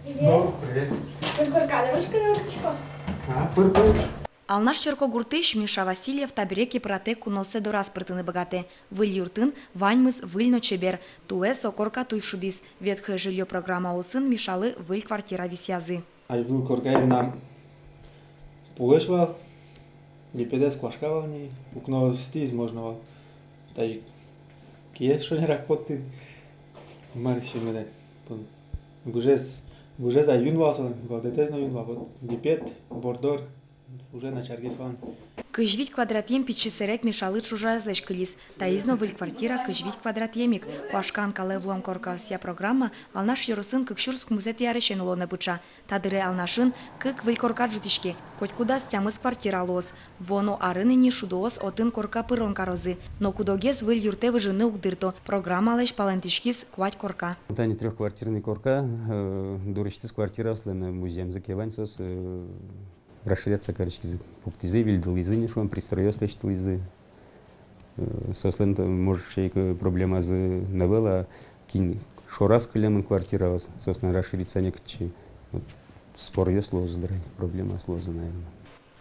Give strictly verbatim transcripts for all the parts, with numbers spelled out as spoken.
Привет. О, привет. Пыр корка, давай, школе, школе. А, пыр, пыр. Алнаш Чорко гуртысь Миша Васильев табере ик пыратэк куноосыз дораз пыртыны быгатэ. Выль юртын ваньмыз выль но чебер. Туэ со корка туй шудӥз. «Ветхое жильё» программа улсын Мишалы выль квартира висъязы. Азьвыл коркаен мынам пулэсь вал, липетэз куашка вал ни, укноостӥз можно вал тазьы ик киез шонерак поттыны. Мар ещё меда, пун, выжез, выжез ай юн вал солэн, вӧлдэтэз но юн вал, вот липет, борддор уже начаргес вал ни. Кызь вить квадратъем пичи сэрек Мишалы ӵужаезлэсь кылиз. Таиз но выль квартира, кызь вить квадратъем ик. «Куашкан калэ вуэм коркаосъя» программа Алнаш ёросын кык сюрс укмысэтӥ арысен улонэ пыӵа. Та дыре Алнашын кык выль корка ӝутӥське. Котькудаз тямыс квартира луоз. Вуоно арын ини шудоос отын корка пырон карозы. Но куд-огез выль юртэ выжыны уг дырто. Программалэсь палэнтӥськиз куать корка. Тани трёхквартирный корка, э, дурысьтыз квартираослэн, э, музъемзы ке вань, соос, э, расширяться кариськизы, пуктӥзы, вильдылӥзы ни, шуом, пристройёс лэсьтылӥзы. Э, соослэн, может, ещё ик проблемазы но ӧвӧл, а кин шораз кылемын квартираос, соослэн расшириться некытчы. Вот, споръёс луозы, дыр, проблемаос луозы, наверно.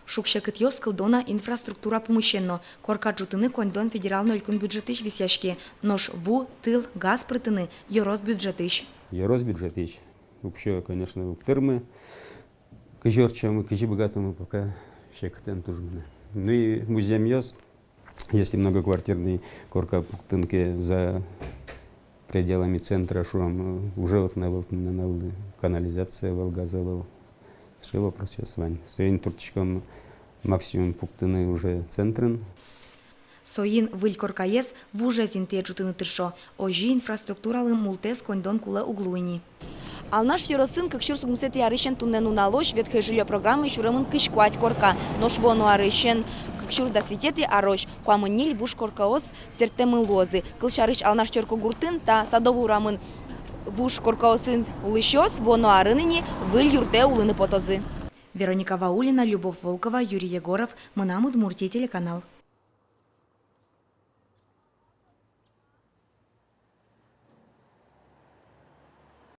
Шуг-секытъёс кылдо на инфраструктура пумысен но. Корка ӝутыны коньдон федерал но элькун бюджетысь висъяське. Нош ву, тыл, газ пыртыны ёрос бюджетысь. Ёрос бюджетысь. Уксё, конечно, уг тырмы. Кызьы ортчомы, кызьы быгатомы, пока секытэн туж мынэ. Ну и музъемъёс, если многоквартирный корка пуктыны ке за пределами центра, шуом, уже отын ӧвӧл туннэ нуналлы канализация ӧвӧл, газ ӧвӧл. Сыӵе вопросъёс вань. Соин туртӥськом максимум пуктыны уже центрын. Соин выль коркаез вужез интые ӝутыны тыршо. Озьы инфраструктуралы мултэс коньдон кулэ уг луы ни. Алнаш ёросын кык сюрс укмысэтӥ арысен туннэ нуналозь «Ветхое жильё» программае сюремын кызь куать корка. Нош вуоно арысен, кык сюрс дас витетӥ арозь, куамын ньыль вуж коркаос сэрттэмын луозы. Кылсярысь, Алнаш Чорко гуртын та Садовый урамын вуж коркаосын улӥсьёс вуоно арын ини выль юртэ улыны потозы. Вероника Ваулина, Любовь Волкова, Юрий Егоров, «Мынам Удмуртие» телеканал.